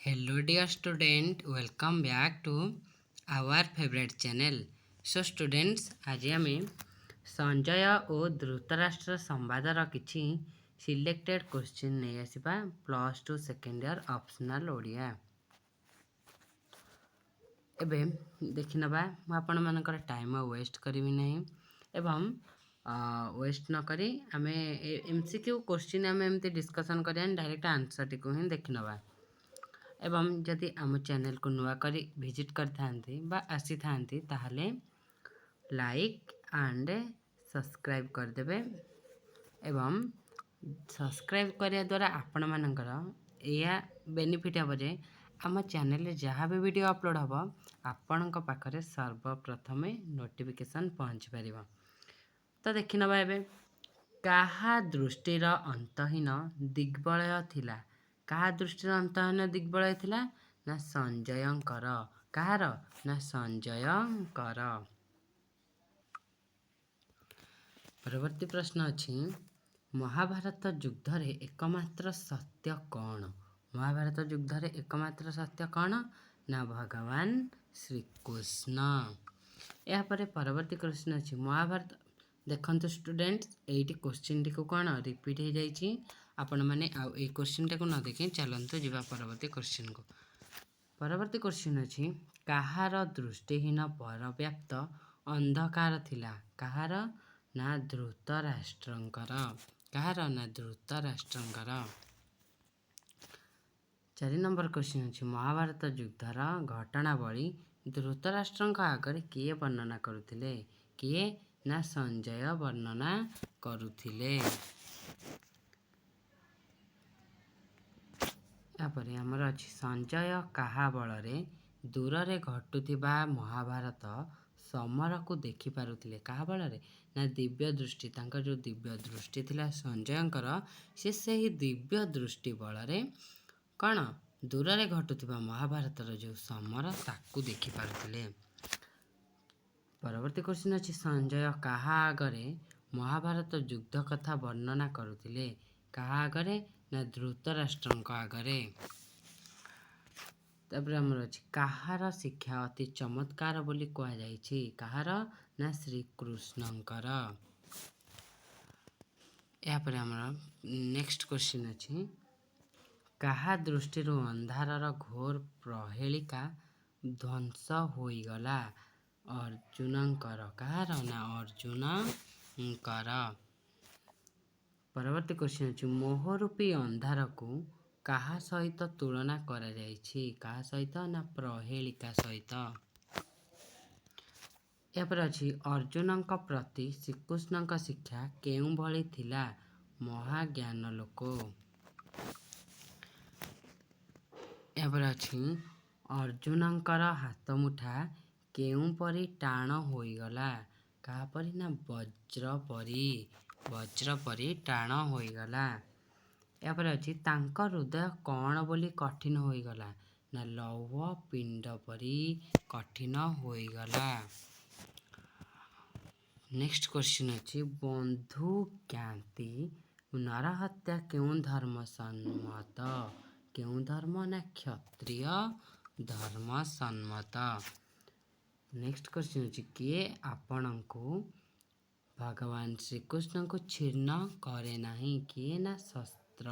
Hello dear student, welcome back to our favorite channel. So students, ଆଜି ଆମେ ସଞ୍ଜୟ ଓ ଧୃତରାଷ୍ଟ୍ର ସମ୍ବାଦର କିଛି selected question ନେଇ ଆସିବା, +2 ସେକେଣ୍ଡ ଇୟର୍ ଅପସନାଲ୍ ଓଡ଼ିଆ। ଏବେ ଦେଖିନେବା। ମୁଁ ଆପଣମାନଙ୍କର ଟାଇମ୍ ଆଉ ୱେଷ୍ଟ କରିବି ନାହିଁ ଏବଂ ୱେଷ୍ଟ ନ କରି ଆମେ MCQ question ଆମେ ଏମିତି ଡିସ୍କସନ୍ କରିବାନି, ଡାଇରେକ୍ଟ ଆନ୍ସର୍ଟିକୁ ହିଁ ଦେଖିନେବା। ଏବଂ ଯଦି ଆମ ଚ୍ୟାନେଲକୁ ନୂଆ କରି ଭିଜିଟ୍ କରିଥାନ୍ତି ବା ଆସିଥାନ୍ତି, ତାହେଲେ ଲାଇକ୍ ଆଣ୍ଡ ସବସ୍କ୍ରାଇବ୍ କରିଦେବେ। ଏବଂ ସବସ୍କ୍ରାଇବ୍ କରିବା ଦ୍ୱାରା ଆପଣମାନଙ୍କର ଏଇଆ ବେନିଫିଟ୍ ହେବ ଯେ ଆମ ଚ୍ୟାନେଲରେ ଯାହା ବି ଭିଡ଼ିଓ ଅପଲୋଡ଼ ହେବ, ଆପଣଙ୍କ ପାଖରେ ସର୍ବପ୍ରଥମେ ନୋଟିଫିକେସନ୍ ପହଞ୍ଚି ପାରିବ। ତ ଦେଖିନେବା ଏବେ। କାହା ଦୃଷ୍ଟିର ଅନ୍ତହୀନ ଦିଗ୍ବଳୟ ଥିଲା? କାହା ଦୃଷ୍ଟିର ଅନ୍ତହୀନ ଦିଗ୍ବଳୟ ଥିଲା ନା ସଞ୍ଜୟଙ୍କର। କାହାର ନା ସଞ୍ଜୟଙ୍କର। ପରବର୍ତ୍ତୀ ପ୍ରଶ୍ନ ଅଛି, ମହାଭାରତ ଯୁଦ୍ଧରେ ଏକମାତ୍ର ସତ୍ୟ କ'ଣ? ମହାଭାରତ ଯୁଦ୍ଧରେ ଏକମାତ୍ର ସତ୍ୟ କ'ଣ ନା ଭଗବାନ ଶ୍ରୀକୃଷ୍ଣ। ଏହାପରେ ପରବର୍ତ୍ତୀ କ୍ୱେଶ୍ଚିନ୍ ଅଛି ମହାଭାରତ। ଦେଖନ୍ତୁ ଷ୍ଟୁଡେଣ୍ଟ, ଏଇଠି କ୍ୱେଶ୍ଚିନ୍ଟିକୁ କ'ଣ ରିପିଟ୍ ହେଇଯାଇଛି। ଆପଣମାନେ ଆଉ ଏଇ କ୍ୱେଶ୍ଚିନ୍ଟାକୁ ନ ଦେଖି ଚାଲନ୍ତୁ ଯିବା ପରବର୍ତ୍ତୀ କ୍ୱେଶ୍ଚିନ୍କୁ। ପରବର୍ତ୍ତୀ କ୍ୱେଶ୍ଚିନ୍ ଅଛି, କାହାର ଦୃଷ୍ଟିହୀନ ପରବ୍ୟାପ୍ତ ଅନ୍ଧକାର ଥିଲା? କାହାର ନା ଧୃତରାଷ୍ଟ୍ରଙ୍କର। କାହାର ନା ଧୃତରାଷ୍ଟ୍ରଙ୍କର। 4 ନମ୍ବର କ୍ୱେଶ୍ଚିନ୍ ଅଛି, ମହାଭାରତ ଯୁଦ୍ଧର ଘଟଣାବଳୀ ଧୃତରାଷ୍ଟ୍ରଙ୍କ ଆଗରେ କିଏ ବର୍ଣ୍ଣନା କରୁଥିଲେ? କିଏ ନା ସଞ୍ଜୟ ବର୍ଣ୍ଣନା କରୁଥିଲେ। ତାପରେ ଆମର ଅଛି, ସଞ୍ଜୟ କାହା ବଳରେ ଦୂରରେ ଘଟୁଥିବା ମହାଭାରତ ସମରକୁ ଦେଖିପାରୁଥିଲେ? କାହା ବଳରେ ନା ଦିବ୍ୟ ଦୃଷ୍ଟି। ତାଙ୍କର ଯେଉଁ ଦିବ୍ୟ ଦୃଷ୍ଟି ଥିଲା ସଞ୍ଜୟଙ୍କର, ସେ ସେହି ଦିବ୍ୟ ଦୃଷ୍ଟି ବଳରେ କ'ଣ ଦୂରରେ ଘଟୁଥିବା ମହାଭାରତର ଯେଉଁ ସମର, ତାକୁ ଦେଖିପାରୁଥିଲେ। ପରବର୍ତ୍ତୀ କ୍ୱେଶ୍ଚିନ୍ ଅଛି, ସଞ୍ଜୟ କାହା ଆଗରେ ମହାଭାରତ ଯୁଦ୍ଧ କଥା ବର୍ଣ୍ଣନା କରୁଥିଲେ? କାହା ଆଗରେ ନା ଧୃତରାଷ୍ଟ୍ରଙ୍କ ଆଗରେ। ତାପରେ ଆମର ଅଛି, କାହାର ଶିକ୍ଷା ଅତି ଚମତ୍କାର ବୋଲି କୁହାଯାଇଛି? କାହାର ନା ଶ୍ରୀକୃଷ୍ଣଙ୍କର। ଏହାପରେ ଆମର ନେକ୍ସଟ କ୍ୱେଶ୍ଚିନ୍ ଅଛି, କାହା ଦୃଷ୍ଟିରୁ ଅନ୍ଧାରର ଘୋର ପ୍ରହେଳିକା ଧ୍ୱଂସ ହୋଇଗଲା? ଅର୍ଜୁନଙ୍କର। କାହାର ନା ଅର୍ଜୁନଙ୍କର। ପରବର୍ତ୍ତୀ କ୍ୱେଶ୍ଚିନ୍ ଅଛି, ମୋହରୂପୀ ଅନ୍ଧାରକୁ କାହା ସହିତ ତୁଳନା କରାଯାଇଛି? କାହା ସହିତ ନା ପ୍ରହେଳିକା ସହିତ। ଏହାପରେ ଅଛି, ଅର୍ଜୁନଙ୍କ ପ୍ରତି ଶ୍ରୀକୃଷ୍ଣଙ୍କ ଶିକ୍ଷା କେଉଁଭଳି ଥିଲା? ମହାଜ୍ଞାନ ଲୋକ। ଏହାପରେ ଅଛି, ଅର୍ଜୁନଙ୍କର ହାତମୁଠା କେଉଁପରି ଟାଣ ହୋଇଗଲା? କାହାପରି ନା ବଜ୍ର ପରି। ବଜ୍ର ପରି ଟାଣ ହୋଇଗଲା। ଏହାପରେ ଅଛି, ତାଙ୍କ ହୃଦୟ କ'ଣ ବୋଲି କଠିନ ହୋଇଗଲା? ନା ଲୌହ ପିଣ୍ଡ ପରି କଠିନ ହୋଇଗଲା। ନେକ୍ସଟ କ୍ୱେଶ୍ଚିନ୍ ଅଛି, ବନ୍ଧୁ ଜ୍ଞାତି ନରହତ୍ୟା କେଉଁ ଧର୍ମ ସମ୍ମତ? କେଉଁ ଧର୍ମ ନା କ୍ଷତ୍ରିୟ ଧର୍ମ ସମ୍ମତ। ନେକ୍ସଟ କ୍ୱେଶ୍ଚିନ୍ ଅଛି, କିଏ ଆପଣଙ୍କୁ ଭଗବାନ ଶ୍ରୀକୃଷ୍ଣଙ୍କୁ ଛିନ୍ନ କରେ ନାହିଁ? କିଏ ନା ଶସ୍ତ୍ର।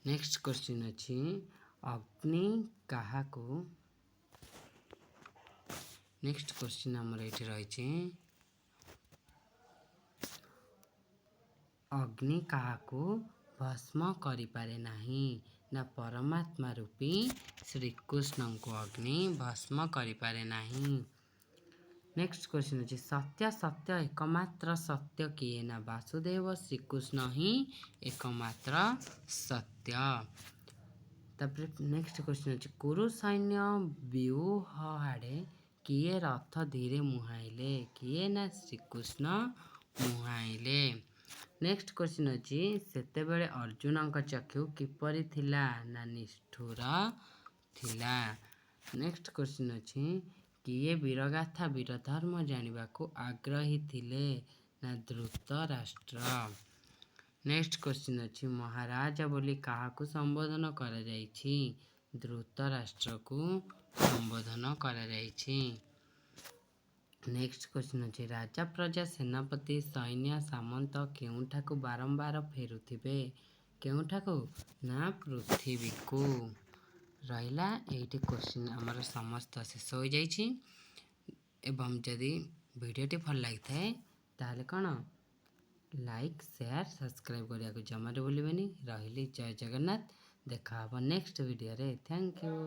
ନେକ୍ସଟ କ୍ୱେଶ୍ଚିନ୍ ଅଛି, ଅଗ୍ନି କାହାକୁ। ନେକ୍ସଟ କ୍ୱେଶ୍ଚିନ୍ ଆମର ଏଇଠି ରହିଛି, ଅଗ୍ନି କାହାକୁ ଭସ୍ମ କରିପାରେ ନାହିଁ? ନା ପରମାତ୍ମା ରୂପୀ ଶ୍ରୀକୃଷ୍ଣଙ୍କୁ ଅଗ୍ନି ଭସ୍ମ କରିପାରେ ନାହିଁ। ନେକ୍ସଟ କ୍ୱେଶ୍ଚିନ୍ ଅଛି, ସତ୍ୟ ସତ୍ୟ ଏକମାତ୍ର ସତ୍ୟ କିଏ? ନା ବାସୁଦେବ ଶ୍ରୀକୃଷ୍ଣ ହିଁ ଏକମାତ୍ର ସତ୍ୟ। ତାପରେ ନେକ୍ସଟ କ୍ୱେଶ୍ଚିନ୍ ଅଛି, କୁରୁ ସୈନ୍ୟ ବ୍ୟୁହ ଆଡ଼େ କିଏ ରଥ ଧୀରେ ମୁହାଁଇଲେ? କିଏ ନା ଶ୍ରୀକୃଷ୍ଣ ମୁହାଁଇଲେ। ନେକ୍ସଟ କ୍ୱେଶ୍ଚିନ୍ ଅଛି, ସେତେବେଳେ ଅର୍ଜୁନଙ୍କ ଚକ୍ଷୁ କିପରି ଥିଲା? ନା ନିଷ୍ଠୁର ଥିଲା। ନେକ୍ସଟ କ୍ୱେଶ୍ଚିନ୍ ଅଛି, କିଏ ବୀରଗାଥା ବୀରଧର୍ମ ଜାଣିବାକୁ ଆଗ୍ରହୀ ଥିଲେ? ନା ଧୃତରାଷ୍ଟ୍ର। ନେକ୍ସଟ କ୍ୱେଶ୍ଚିନ୍ ଅଛି, ମହାରାଜା ବୋଲି କାହାକୁ ସମ୍ବୋଧନ କରାଯାଇଛି? ଧୃତରାଷ୍ଟ୍ରକୁ ସମ୍ବୋଧନ କରାଯାଇଛି। ନେକ୍ସଟ କ୍ୱେଶ୍ଚିନ୍ ଅଛି, ରାଜା, ପ୍ରଜା, ସେନାପତି, ସୈନ୍ୟ, ସାମନ୍ତ କେଉଁଠାକୁ ବାରମ୍ବାର ଫେରୁଥିବେ? କେଉଁଠାକୁ ନା ପୃଥିବୀକୁ। ରହିଲା, ଏଇଠି କ୍ୱେଶ୍ଚିନ୍ ଆମର ସମସ୍ତ ଶେଷ ହୋଇଯାଇଛି। ଏବଂ ଯଦି ଭିଡ଼ିଓଟି ଭଲ ଲାଗିଥାଏ, ତାହେଲେ କ'ଣ ଲାଇକ୍, ସେୟାର, ସବସ୍କ୍ରାଇବ୍ କରିବାକୁ ଜମାରୁ ଭୁଲିବେନି। ରହିଲି, ଜୟ ଜଗନ୍ନାଥ। ଦେଖା ହେବ ନେକ୍ସଟ ଭିଡ଼ିଓରେ। Thank you.